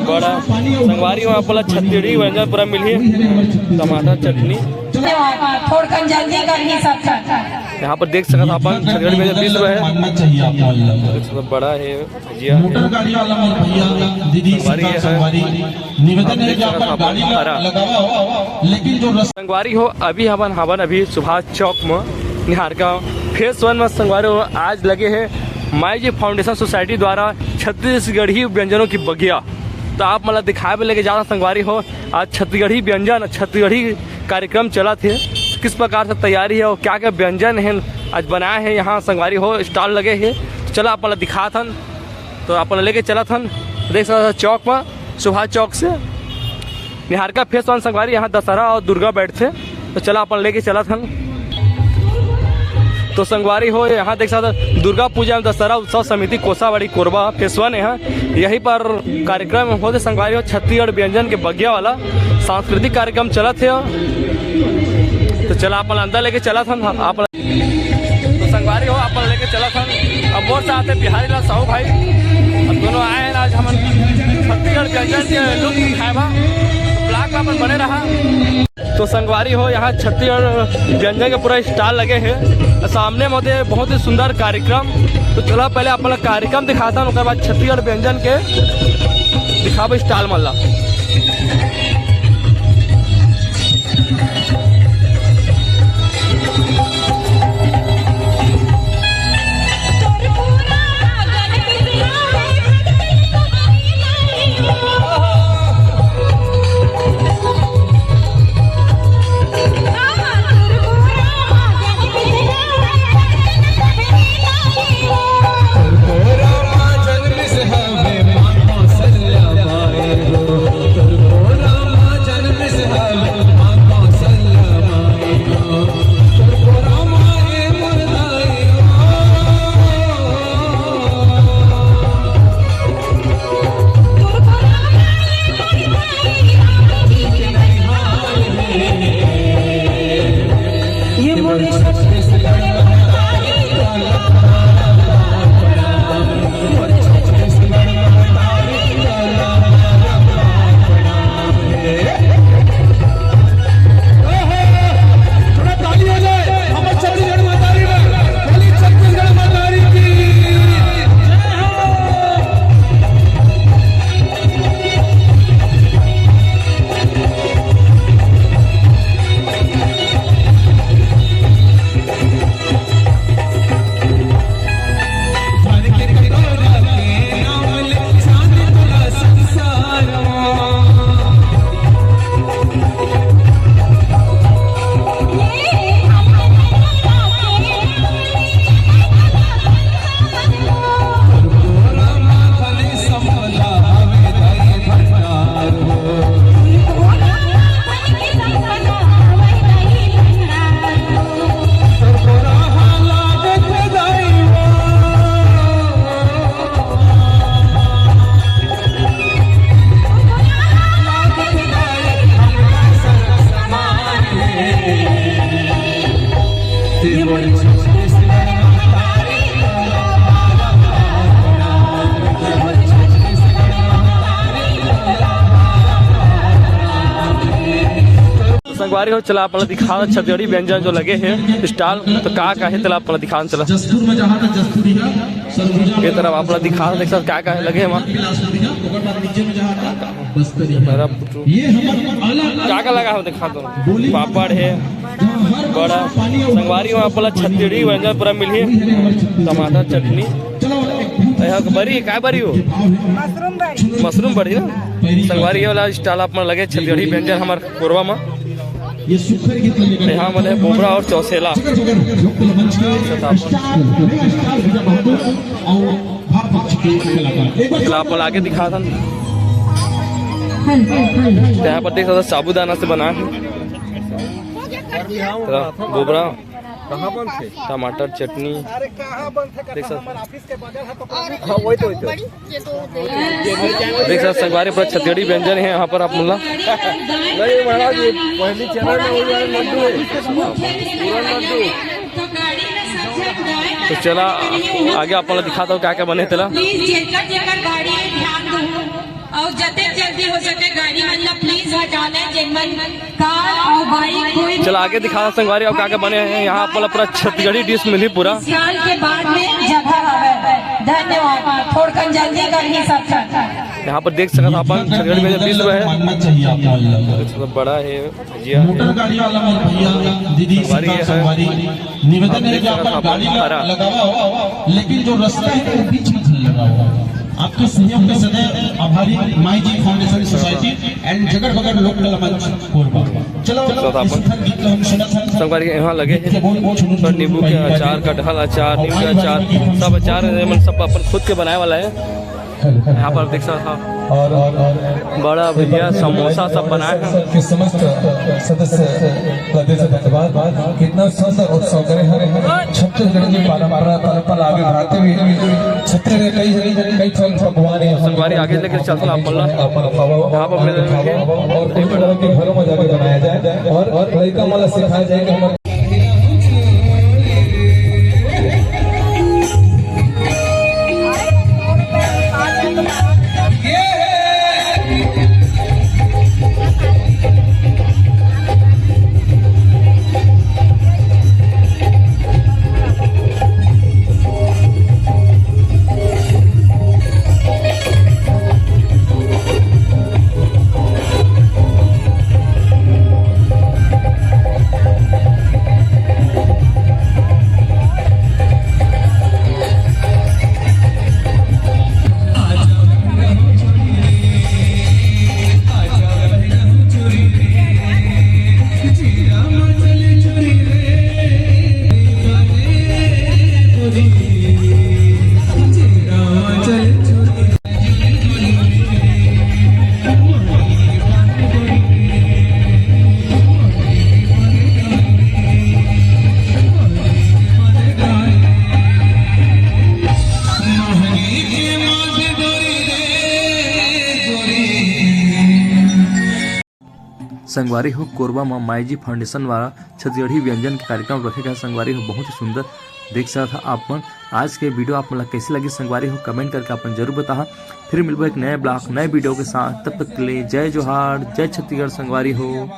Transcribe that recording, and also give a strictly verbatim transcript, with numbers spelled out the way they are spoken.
बड़ा संगवारी हो, आप ला छत्तीसगढ़ी व्यंजन पूरा मिलही, टमाटर चटनी। थोड़कन जल्दी करही सब। यहाँ पर देख सकत हव अपन छत्तीसगढ़ी व्यंजन विश्व है। मानना चाहिए आप मन ला। बड़ा है, भजिया है। मोटर गाड़ी वाला मोर भैया, दीदी, संगवारी सरकार, है। संगवारी, निवेदन है कि आप गाड़ी ला लगावा हो, लेकिन जो रस- संगवारी हो, अभी हमन, हमन अभी सुभाष चौक म निहारका फेज वन म संगवारी हो, आज लगे हे माई जी फाउंडेशन सोसाइटी द्वारा छत्तीसगढ़ी व्यंजनों की बगिया। तो आप मन ला दिखाए बर लेके जात हन संगवारी हो, आज छत्तीसगढ़ी व्यंजन, छत्तीसगढ़ी कार्यक्रम चलत हे, किस प्रकार से तैयारी है और क्या-क्या व्यंजन है आज बनाए हैं यहाँ संगवारी हो, स्टॉल लगे हे। चला आप मन ला दिखात हन, तो आप मन ला लेके चलत हन, देख सकत हव चौक पर, सुभाष चौक से निहारका फेज वन संगवारी, यहाँ दशहरा और दुर्गा बैठथे। तो चला अपन लेके चलत हन। तो संगवारी हो, यहाँ देख सकत हव दुर्गा पूजा एवं दशहरा उत्सव समिति कोसावाड़ी कोरबा फेज वन, यहाँ यहीं पर कार्यक्रम होथे संगवारी हो, छत्तीसगढ़ व्यंजन के बगिया वाला सांस्कृतिक कार्यक्रम चलत हे। तो चला अपन अंदर लेके चलत हन आप। तो संगवारी हो, आप मन लेके चलत हन। अब मोर साथ है बिहारी लाल साहू भाई। अब दोनों आए हैं आज हमन छत्तीसगढ़ व्यंजन के लुत्फ उठाए बा। Vlog में अपन बने रहा। तो संगवारी हो, यहाँ छत्तीसगढ़ व्यंजन के पूरा स्टॉल लगे हे। सामने में होथे बहुत ही सुंदर कार्यक्रम। तो चला पहले आप मन ला कार्यक्रम दिखात हन, ओकर बाद छत्तीसगढ़ व्यंजन के दिखाबो स्टॉल मन ला। संगवारी हो, चला आप ला दिखा छत्तीसगढ़ी व्यंजन जो लगे हे स्टॉल, तो का का हे, चला आप ला दिखा, चला। जस्तुर में जहाँ तक जस्तुरिया, सरगुजा ये तरफ आप ला दिखा, देख सकत का का लगे हे वहाँ। बिलासपुरिया, ओकर बाद नीचे में जहाँ तक बस्तरिया। ये हमर अलग का का लगा हे, दिखा दो। बोली पापड़ हे, जहाँ हर बड़ा। पानी और संगवारी हो, आप ला छत्तीसगढ़ी व्यंजन पूरा मिलही, टमाटर चटनी। चलो, एक बहुत यहाँ के बरी, का बरी हो? मशरूम बरी। मशरूम बरी ना? संगवारी, ये वाला स्टॉल आप मन लगे छत्तीसगढ़ी व्यंजन हमर कोरबा में। ये सुखर गीत लगे। यहाँ मने बोबरा और चौसेला। जगह जगह लोकल मंच के स्टार, मेगा स्टार भैया बहादुर और भारत मंच के कलाकार। एक बार चला आप मन आगे दिखा दन। यहाँ पर देख सकते हो, साबूदाना से बना है। बोबरा, कहाँ बनथे? टमाटर चटनी। अरे, कहाँ बनथे? देख सकत, हमर ऑफिस के बगल है, तो हाँ, वही तो, वही तो। देख सकत, संगवारी, पूरा छत्तीसगढ़ी व्यंजन है यहाँ पर आप मन ला। नहीं महाराज, ये पहली चरण में वही वाले लड्डू है, पूरन लड्डू। तो चला आगे आप मन ला दिखात हँव का का बने तेला। प्लीज जेकर जेकर गाड़ी है, ध्यान दो। अउ जतेक जल्दी हो सके गाड़ी मन ला please हटा लें, जेन मन कार अउ bike कोई भी चला आगे दिखा संगवारी, अउ का का बने हे यहाँ पर, पूरा छत्तीसगढ़ी dish मिली पूरा। इस साल के बाद में जगह हवे। धन्यवाद। थोड़कन जल्दी करही सब झन। यहाँ पर देख सकत हन अपन छत्तीसगढ़ी में जो विश्व है, मानना चाहिए आप लोगों को। बड़ा है। भजिया है। मोटर गाड़ी वाला मोर भैया, दीदी, संगवारी सीता है। संगवारी, निवेदन है कि आप गाड़ी हरा। लगावा हो, लेकिन जो रास्ता है वो बीच में नहीं लगावा हो। आपके सहयोग के सदैव आभारी, माई जी फाउंडेशन सोसाइटी and जगड़ बगड़ लोक कला मंच कोरबा। चलो, चलो, इस अपन गीत को हम सुनत हन। संगवारी यहाँ लगे हैं। गीत के बोल, बोल, सुनो, पर नींबू के अचार, कटहल अचार, नीम के अचार, सब अचार है, मन सब अपन खुद के बनाए वाला है। यहाँ पर देख सकत हव, और, और, और बड़ा भजिया, समोसा सब बनाए हे। के समस्त सदस्य प्रदेश धन्यवाद। कितना सुंदर उत्सव करे हरे, छत्तीसगढ़ की परंपरा, परंपरा आगे बढ़ाते हुए छत्तीसगढ़ कई, कई ठन पकवान है। संगवारी आगे लेके चलथन आप मन ला। अपन खावा, यहाँ पर मिल खावा और उन तरह के घरों में जाके बनाया जाए और, और लड़का मन ला सिखाया जाए कि हमारे संगवारी हो, कोरबा म माई जी फाउंडेशन द्वारा छत्तीसगढ़ी व्यंजन के कार्यक्रम रखे गए। संगवारी हो, बहुत ही सुंदर। देख सकत हव आप मन। आज के वीडियो आप मन ला कैसे लगी संगवारी हो, कमेंट करके आप मन जरूर बताहा। फिर मिलबो एक नए ब्लॉग, नए वीडियो के साथ। तब तक के लिए जय जोहार, जय छत्तीसगढ़ संगवारी हो।